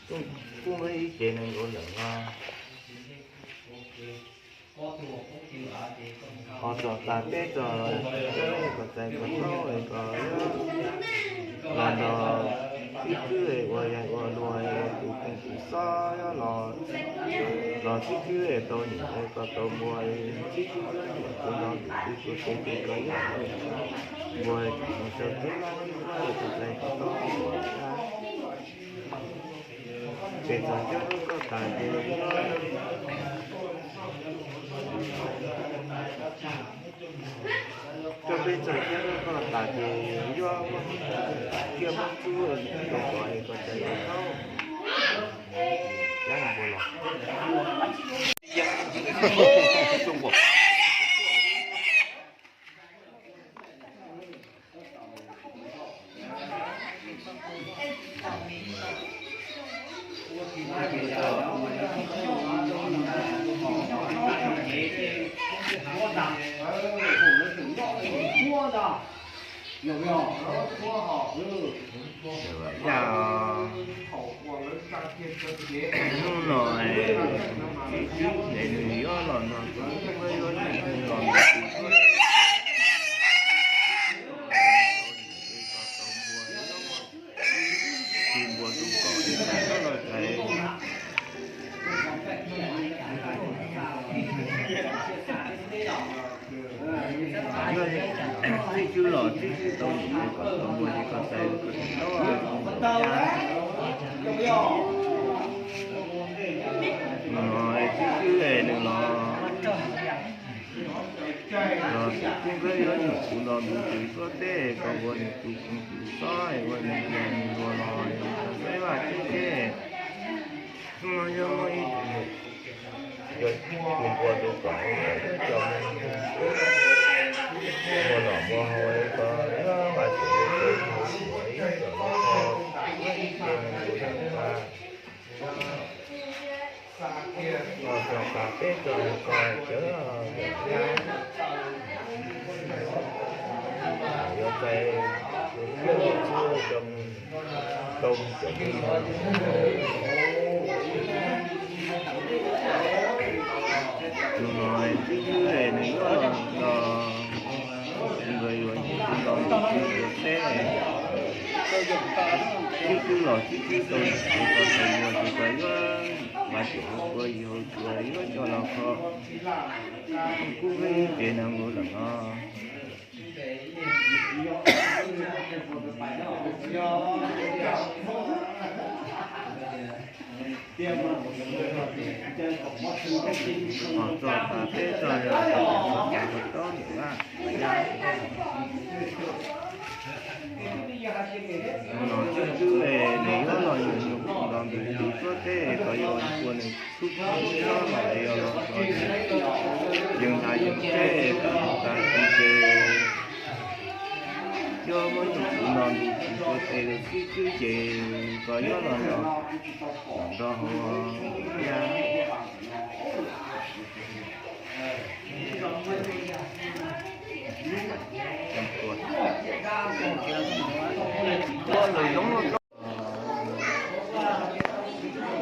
Kuj muaj ib cev nees nkaum leej no. Ho txog tas peb txog cov kom txais kom taub es kom los nrog Tswb Tswb es ua yam ua luag es tus kheej tus xob los, los Tswb Tswb es tau nyiam es kom tau npua es Tswb Tswb yuav nyiam tus no tus twg tus twg es kom yuav npua es kom tau txais kom taub. Ces txog coj lub koj tas ces, coj peb txog coj lub koj tas ces yuav muab kiag muab txub rau kom es kom txais kom taub. Cab npua los. Yog, hnub no Tswb Tswb es nws yuav los nrog tus kuj yuav nws los nrog tus kuj tsis npua tus kom ib sab los txais. Yog Tswb Tswb los Tswb Tswb tau nyiam es kom tau npua ces kom txais kom tau. No Tswb Tswb es nws los, los Tswb Tswb nkawd yuav nyiam tus no tus twg tuaj teb kom ua nws tus kheej tus xob es ua nws yam nws luag los saib vaj tseeb tseeb. Hnub no yog muaj ib tug, yog tus npua tus kom kom muaj nom muaj hau es kom vaj tseem ua ib yam no kho, ib yam no kho. Txog tas peb txog ko cawv, yuav txais, yuav txais tau cov me no. Tus no Tswb Tswb nws yuav los, nkawd yuav nyiam tus no tus twg tuaj teb. Tswb Tswb los Tswb Tswb tau nyiam tus no tus luag ces kom yuav, mas tseem ua yim hauv tsuas yuav coj los kho. Kuj muaj ib cev nees nkaum leej no. Ho txog tas peb txog yog tau niam laj ya. No Tswb Tswb nws yuav los yog nws tus no tus twg tuaj teb kom yuav ua nws txhub txhub nyob los yog los txog yees hnav yees teb kom tag kis ces yuav muab nws tus no tus twg tuaj teb rau Tswb Tswb ces kom yuav los nrog, los nrog hauv ya.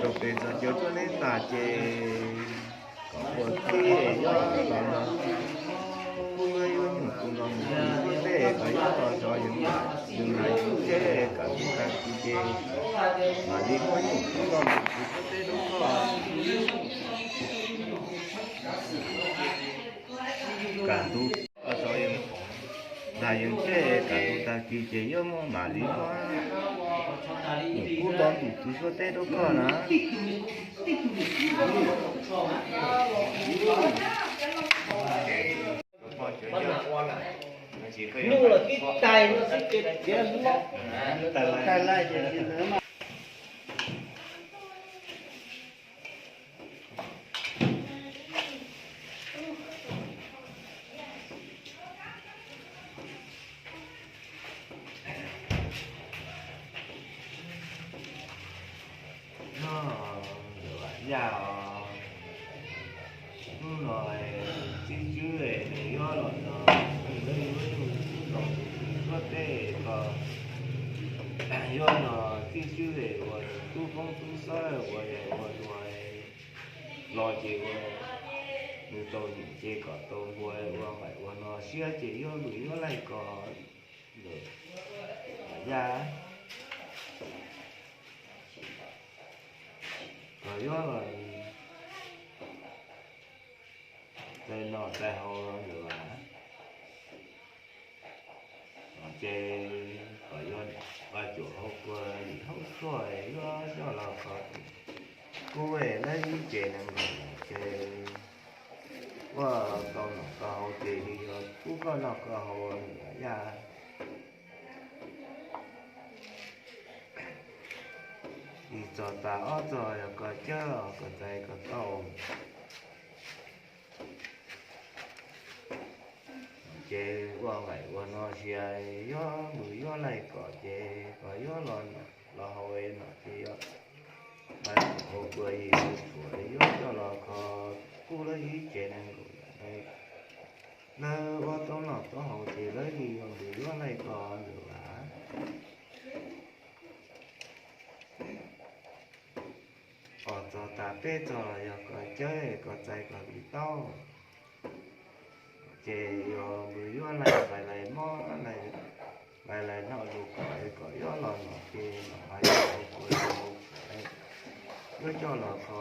Rau pem txog cov tuaj neb tas ces kom ua tib es yuav los no, kuj yuav nyuam tus no mus tus tuaj teb kom yuav los tso yees, yees hnav yees teb kom tag kis ces mam li muab nyuam tus no mus tus tuaj teb rau koj. Kam tus, tso yees, hnav yees teb kam tus tag kis ces yuav muab mam li muab nyuam kub los tus tus tuaj teb rau koj na. Nyuj los tib tais no xwb ces txiav hlo. Yog, yam os, hnub no Tswb Tswb nws yuav los no, nws yuav los tus tuaj teb ko, yuav los Txiv Tswb es ua tub poob tub xawb ua ua luag los ces ua nws tau num ces kom tau npua ua nqaim ua no siab ces yuav npws yuav laij kom ntawm yaj, kom yuav los txais noj txais haus ntawm ces kom yuav nqa cuam hauv kua lim hauv tshuaj yuav coj los kho kub lawv ib ce nees nkaum ces ua tau noj tau haus ces li yog kub koj noj koj haus yaj. Ib txog tas ob txog yog koj cawb koj txais koj tau. Ces ua nqaim ua no sia yuav npws yuav laij kom ces kom yuav los los haus no ces yog haus kua ib tshuam yuav coj los kho kub lawv ib ce nees nkaum lawv ua tau noj tau haus ces lawv li yuav npws yuav laij kom ntawm vas. Ob txog tas peb txog yog koj cawb koj txais koj li tau. Ces yog npws yuav laij lais mob lais noj lus kom kom yuav los no ces no hais yuav kua yuav coj los kho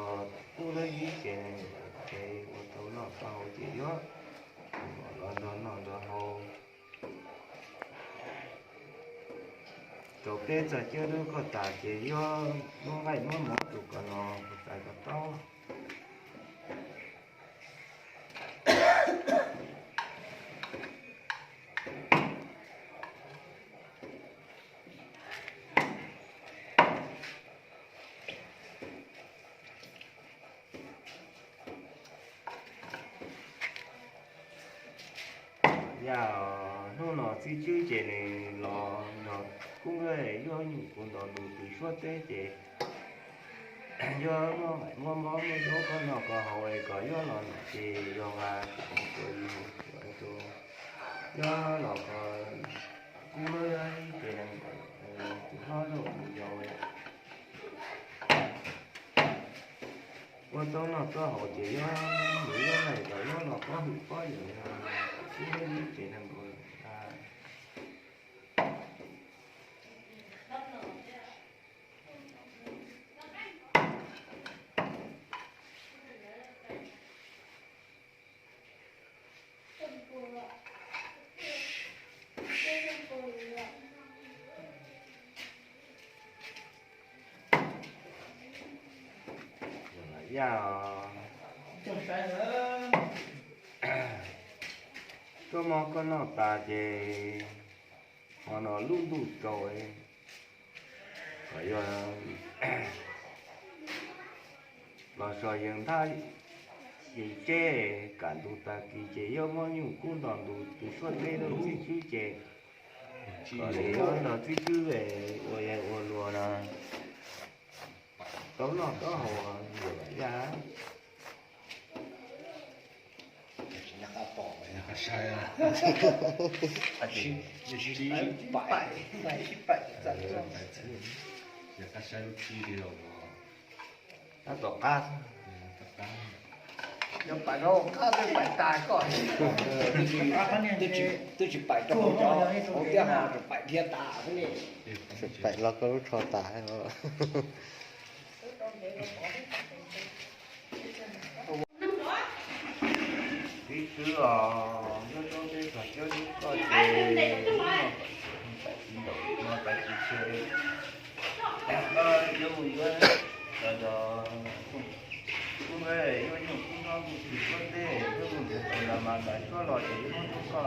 kub lawv ib ce ces ua tau noj tau haus ces yuav los nrog noj nrog haus. Rau peb txog cawb lub koj tas ces yuav muab nqaij muab mov rau koj no koj txais koj tau. Yaj, hnub no Txiv Tswb ces nws los nrog kub nkawd yuav nyuj kub nto ntu tw suab teb ces yuav muab nqaim muab mob muab zaub koj noj koj haus kom yuav los no ces yog nqa tus kua ib hauv rau yuav los kho kub lawv ib ce nees nkaum tus hlob zaub tus yau ua tau noj tau haus ces yuav npws yuav laij kom yuav los pob hwm pob yawm kub lawv ib ce nees nkaum. Yaj, koj mob koj noj tas ces hmo no lub ntuj tsaus kom yog los so yees nthab yees tseb kam ntu tag kis ces yuav muab nyuj kub nto ntu tw suab teb rau Txiv Tswb ces kom li yuav nrog Txiv Tswb ua ua luag no tau noj tau haus ntawm Yaj. Tab tom qab, nyob paim rau qab twb paim tas koj, twb tsis paim rau hauv, hauv tiab ho paim dhia tas xwb ne. Paim los koj lub tsho tas. Txiv Tswb os, nyob rau peb txog cawb lub koj ces paim tsis ntaus no paim tsis tseg, yuav mus yuav los kub nkawd yuav nyuj kub nto ntu tw suab teb, yuav mus nrhiav tau nta mas nta suab los ces yuav muab kub koj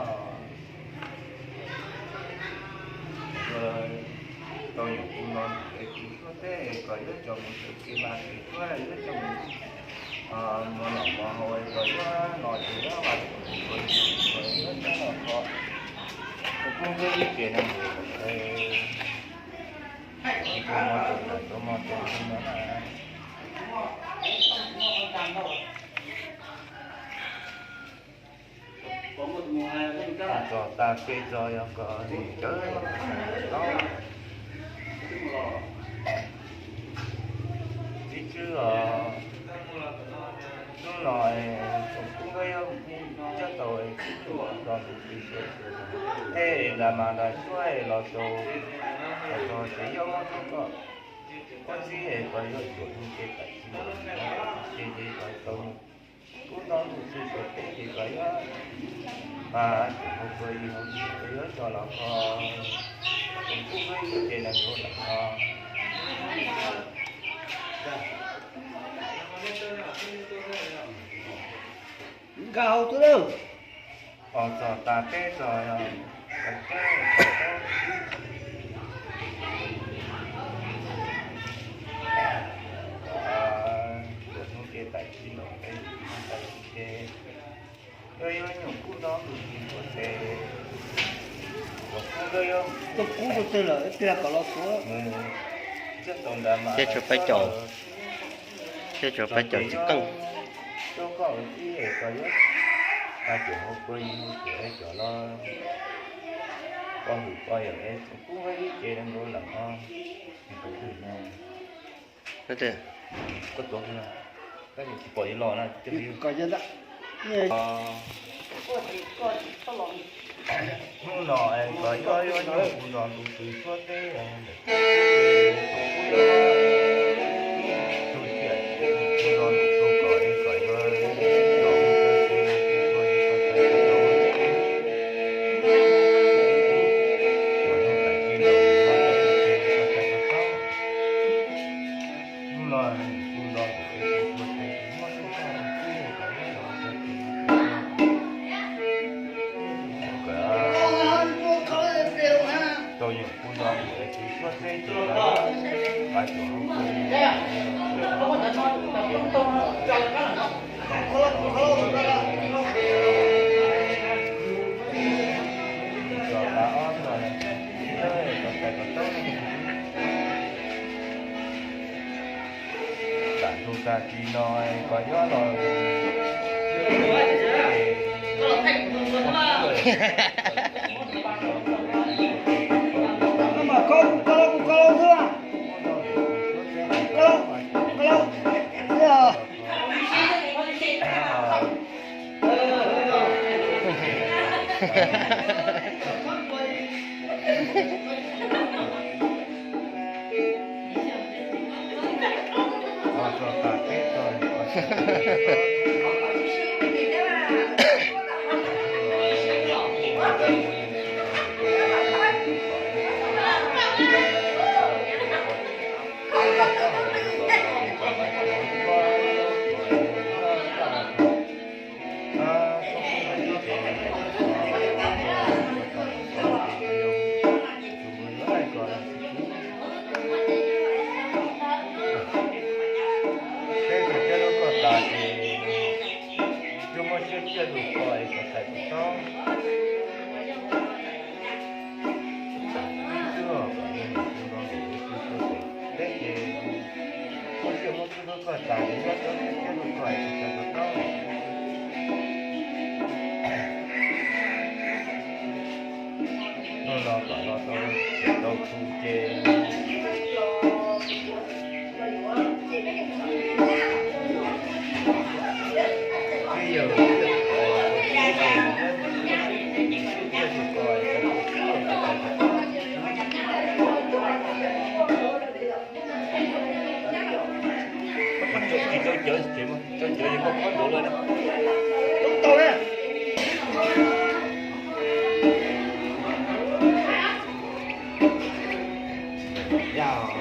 tau nyuj kub no tw suab teb kom yuav coj mus txeeb kev vaj kev tsuab, yuav coj mus mov noj mov haus kom yuav los ces yuav vaj yuav tsuag, yuav coj los kho kub nkawd ib ce nees nkaum. Tau mov tau ntawm tau mov tau ntawm no na. Txog tas peb txog yog kom nim cawv tau. Tej nra mas nra suab los rau, los rau tsev yog muab rau koj. Koj txib es koj yuav cuam hnub ces tam sim no, ces ces koj tau kub no tus txib suav teb ces koj yuav, mas cuam hauv koj yuav, koj yuav tso los koj, koj kub hnub ces nees nkaum lawm no. Nkag hauv tuaj lawm. Os txog tas peb txog, hnub ces tam sim no, tam sim ces, yog yuav nyuam kub no tus tsis ua ces, kub, kub tus twg lawm tiag kom los tuav. Thiab tsuas peb caug, thiab tsuas peb caug tsis qeej. Rau koj ua txib es koj yuav, mas cuam hauv koj yuav mus cuam cov los, koj hwm koj yog es kub hnub ces nees nkaum lawm no. Koj tuav, koj tsis pom yuav los na. Hnub no es koj yuav, yuav nyuam kub no tus tsis suav teb, tus tsis, kub no tus tsis koj es koj yuav, hnub no kuv los tus tsis suav teb tus muaj tub koj tus tub koj, koj tau nyuam kub no tus tsis suav teb tus, mas cuam hauv koj Tam tus tag kis no koj yuav los, koj los kuv koj los xwb. Peb tug thiab lub koj tas ces, twb muab siab ciaj lus koj es koj txhais kom tob. Ib tug, peb ces muab siab muab xwb lub koj tas ces nyob tau siab ciaj lus koj es koj txhais kom tob. Hnub no kom los tau, tau khu ces, twb yog, tsis tau cawv ces koj khob ntuav lawm na. Tau na. Yog,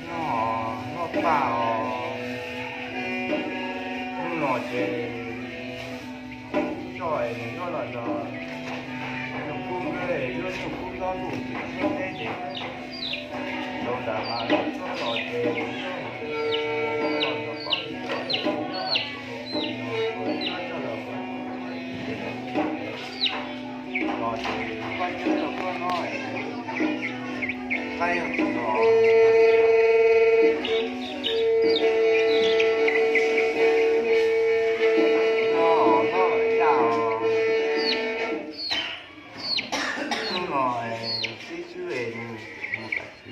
Noj, noj tag os. Ces coj es nws yuav los nrog nyuj kub, yuav nyuj kub txob ntuj txwm tuaj teb ces rau nram mas los txog los ces los nrog pab, los ces pab coob rau koj no, qaib yog tus no, no, no, yaj os. Hnub no sib swb es mus, mus tam sim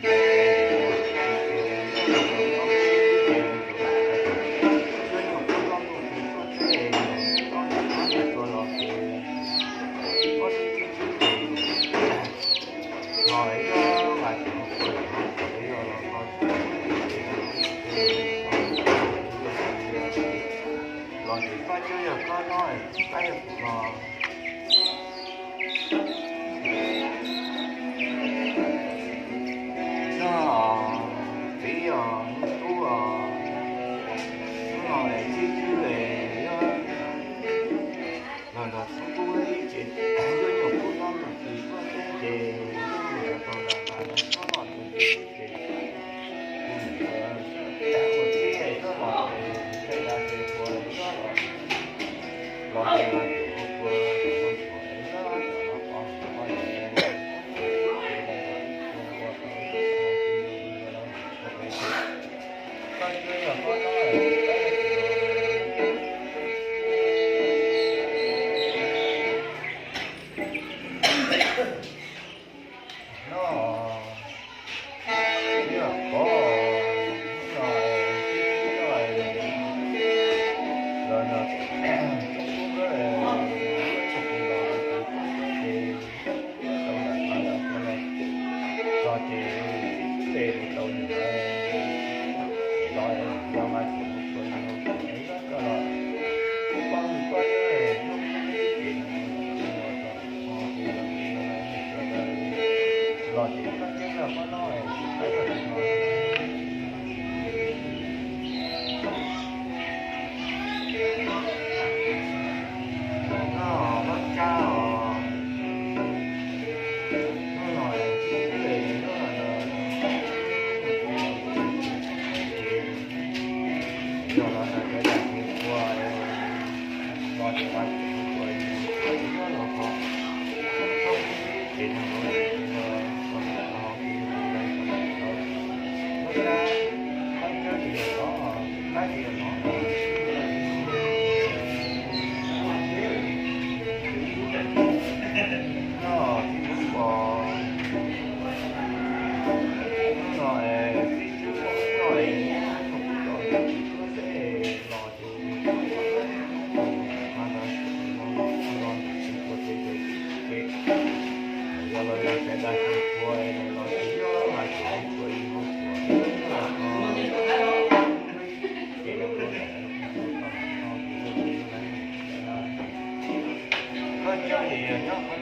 tuaj nyuam tub txob ntuj txwm tuaj teb, txob ntuj txob ntuj tuaj los ces ob tug tib txwb ces no ib yog mas tsis mus pw, yog los no tsis mus pw ces los ces pab coob yog koj no, pab yog kuv no. No, txiv os, nyuj kub os, hnub no es txib txwb es yog los nrog txib kub ib ces yuav nyuam kub txob ntuj txwm tuaj teb ces yuav mus nrog tau nram mas txob ntuj txwm ces kuv mus ua txib es tuaj los ces txhais da ces puas yuav los, los ces mas kuv puas ua txuas es yuav los pov kuv poj niam es ua tau ib txhia ua tau ib txhia ua tau ib txhia. Koj twb yog koj no, no, yog pov no, los no, tub los ces tau nram qab los no, no ces txib txwb es mus tau nws lawm, los yog mas kuv mus txog yus no kuv nyob koj los kuv pab mus koj thiab, hnub kuv ces no kuv mus txog kuv los ces koj ceeb los koj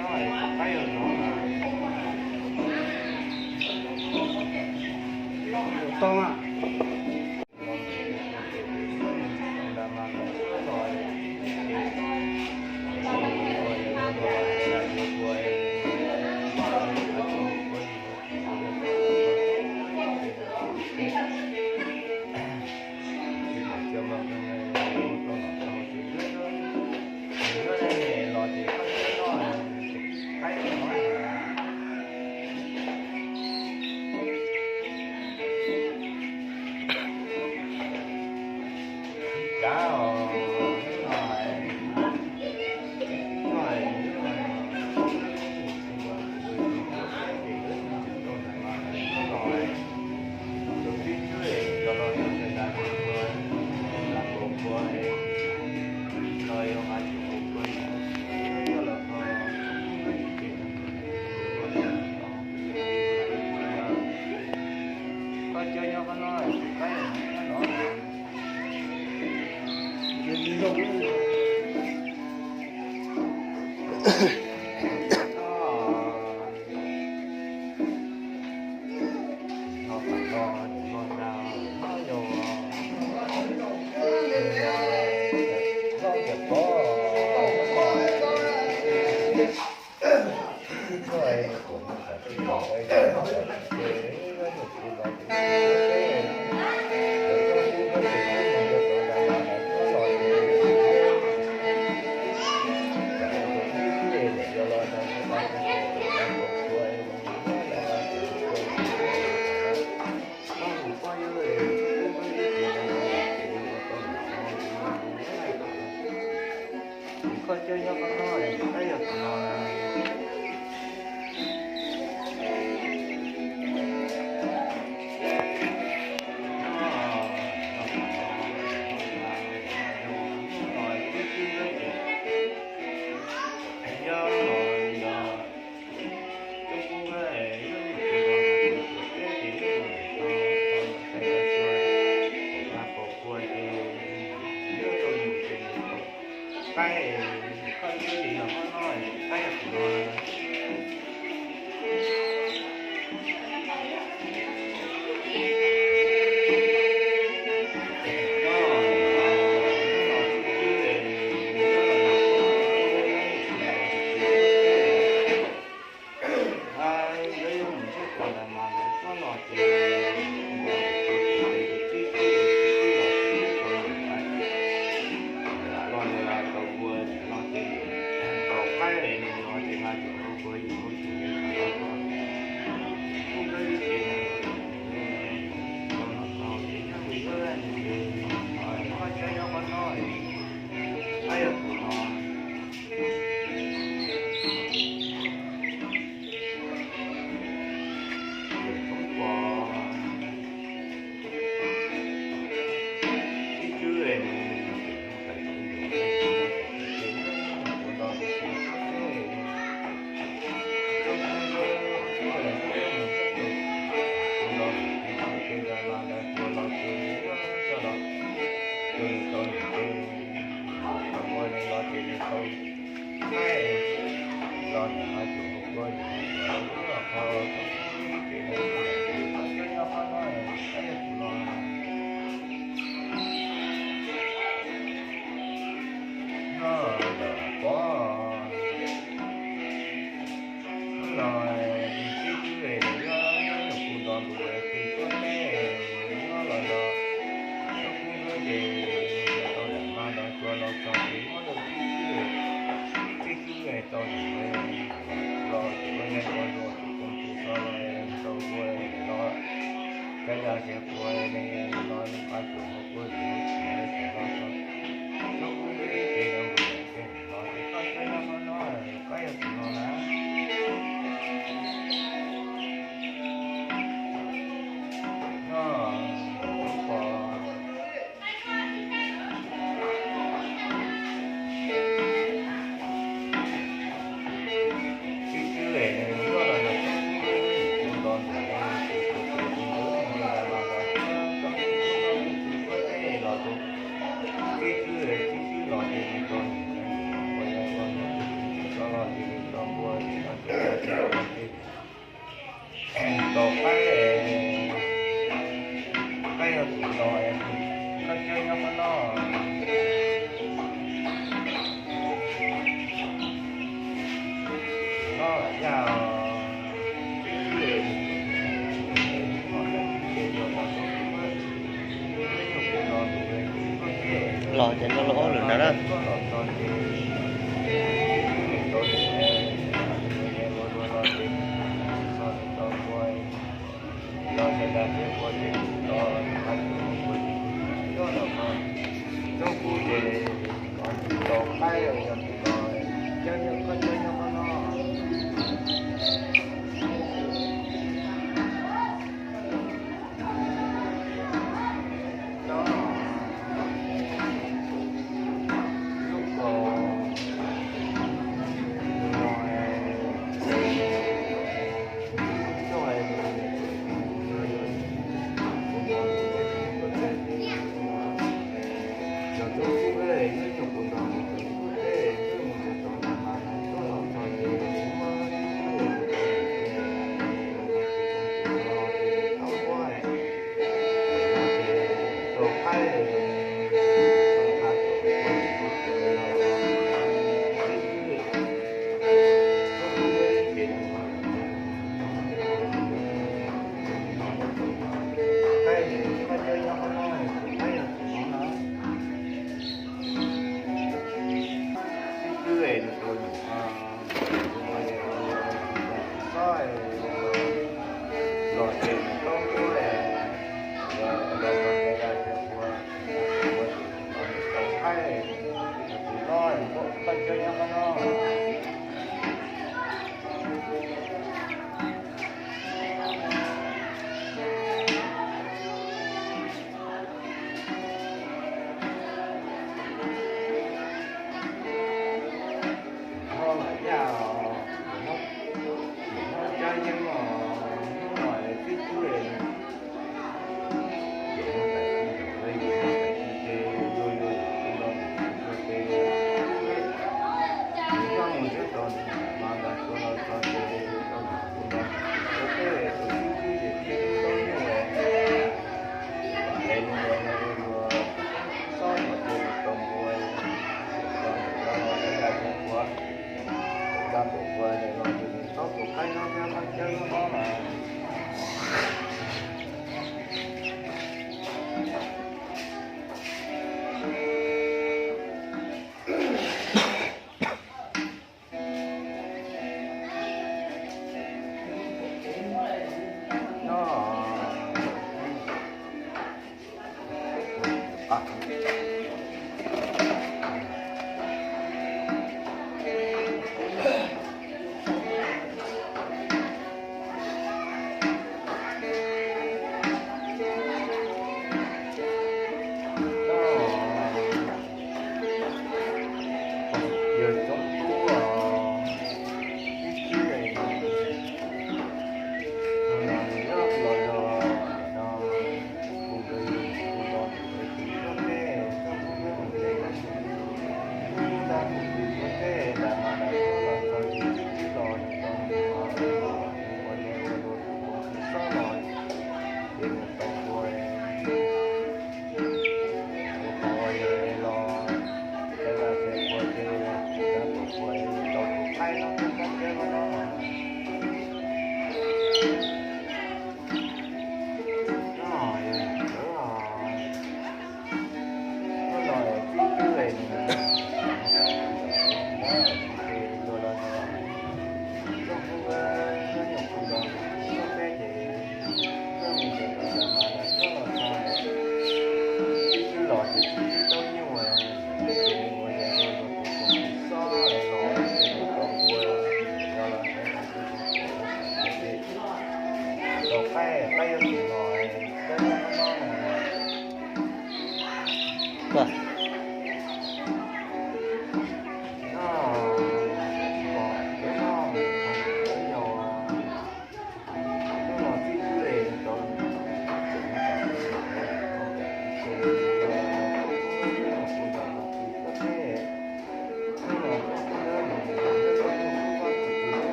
no, koj yog no. No, no, tsab os. Hnub no, hnub no, yog los nrog cov yam tsis ua, los ces ua tsis ua, nyob los ho ces no, no, no, no, no, no, no, no, Tau mas. Koj cov nyob qhov no, tus qaib no. Koj coj nyob qhov no, koj yog tus no. Qaib, koj twb li los qhov no, qaib yog tus no. Tau qaib, qaib yog tus no, koj coj nyob qhov no. No yog los ces no los ob lwm ntawd na. Los ces nws tau tuaj, los los los los ua, ua tau qaib, tus no nws muaj paj cawv nyob qab no. Nyob los yaj os, nyob cab yeeb os, hnub no txib cub es.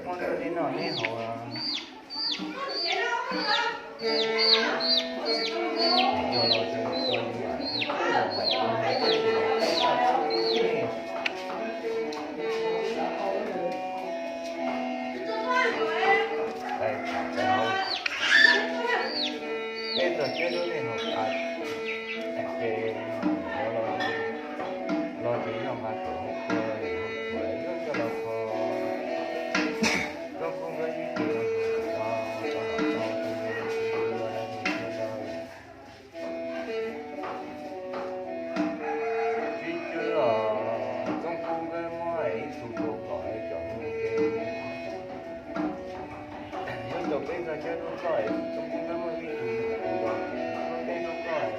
Muaj tej no neb haus. Peb txog siab lub neej haus tas, ces los, los ces yog mas tus hauv tua, tus hauv tua yuav coj los kho. Koj kuj muaj ib tug no, Txiv Tswb os, Txooj Kub Nkawd muab ib tug tua kom cov mus ces, yog cov peb txog siab lub koj, Txooj Kub Nkawd muab ib tug tua kom peb lub koj,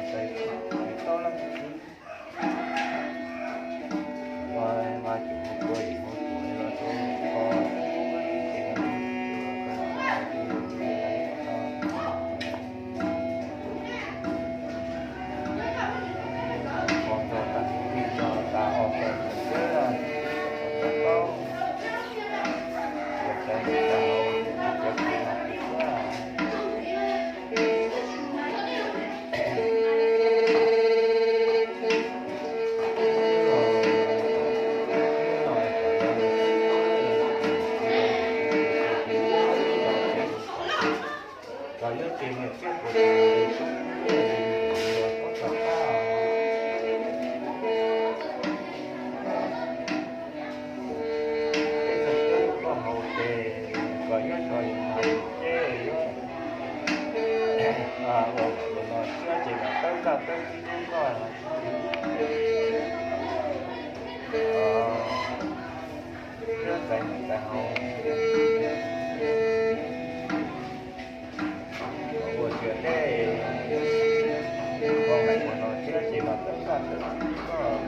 tsis tau leej twg. Mas, mas cov mus tua yim mus tua los rau kho, kho txog tas, txog tas ob peb tug xwb, txog tas, txog tas, txog tas, Los yuav ces niam txiaj puas tus, tub tub los txhob rov qab. Peb txog siab lub koj haus ces kom yuav tso yus haus ces yuav ua ua no siab ces los tawb kaj tawb tib tub koj los siab txais niam txais haus. Ua tias tej ua hais ua no thiab ces mas txawj txaj txawj txij koj.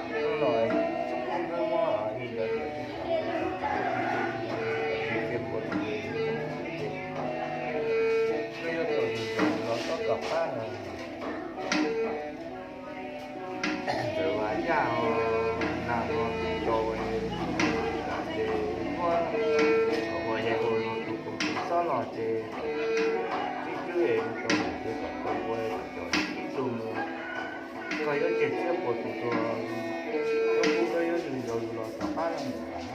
Hnub no Txooj Kub Nkawd muab ib yam tias tsis tau, tsis tau, tsis tau, koj yuav tau los txhob kom qab no. Ntxawm Vaj Yaj os, nag hmo tus rau es muab ua yam ua no tus koom tus xob los ces tib twb es rau mus ces kom tau ua cov ib tug mus. Koj yuav ceg txiab puas tus tuag, koj pub koj yuav nws nrog yus los tom qab los mus lawm.